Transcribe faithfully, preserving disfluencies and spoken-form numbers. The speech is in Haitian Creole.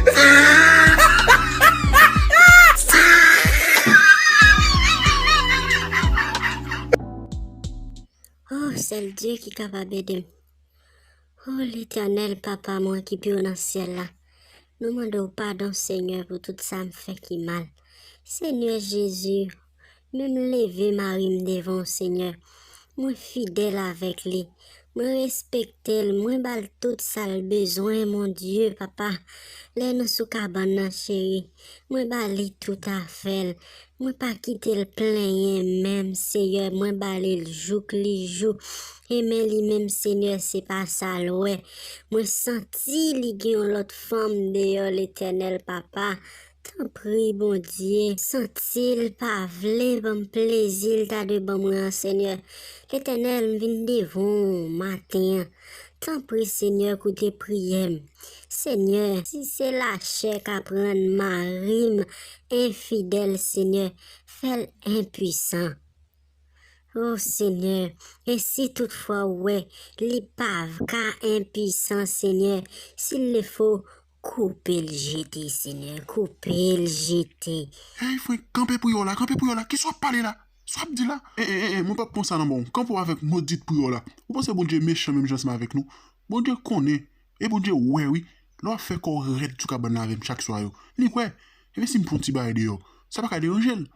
Oh, sèl Dye ki kapab ede m. Oh, Letènèl, Papa mwen ki pi wo nan syèl la, nou mande w padon, Senyè, pou tout sa m fè ki mal. Senyè Jezi, men m leve mari m devan w, Senyè. Mwen fidèl avèk li. Mwen respekte l. Mwen ba l tout sa l bezwen, mon Dye, Papa. Lè nou sou kabann nan, cheri, mwen ba li tout afè l. Mwen pa kite l plenyen menm, Senyè. Mwen ba li l jouk li jou. E men li menm, Senyè, se pa sa l wè. Mwen santi li gen yon lòt fanm deyò, Letènèl, Papa. Tanpri, Bondye, santi l pa vle ban m plezi l ta dwe ban mwen an, Senyè. Letènèl, m vin devan w maten an. Tanpri, Senyè, koute priyè m. Senyè, si se lachè k ap rann mari m enfidèl, Senyè, fè l enpwisan. O Senyè, e si toutfwa w wè li pa v-, ka enpwisan, Senyè, si l le fo, koupe l jete, Senyè, koupe l jete. Hey, frenk, kanpe priyè w la, kanpe priyè w la. Kisa w ap pale la? Sa w ap di la? E, e, e, e, mwen p ap pran sa nan men w. Kanpe w avèk modit priyè w la. Ou panse Bondye mechan menm jan ansanm avèk nou? Bondye konnen. E Bondye wè, wi. Lè w ap fè kò w rèd sou kabann nan avè m chak swa yo. Li wè. Ebyen, si m fè yon ti bagay deyò, sa pa ka deranje l.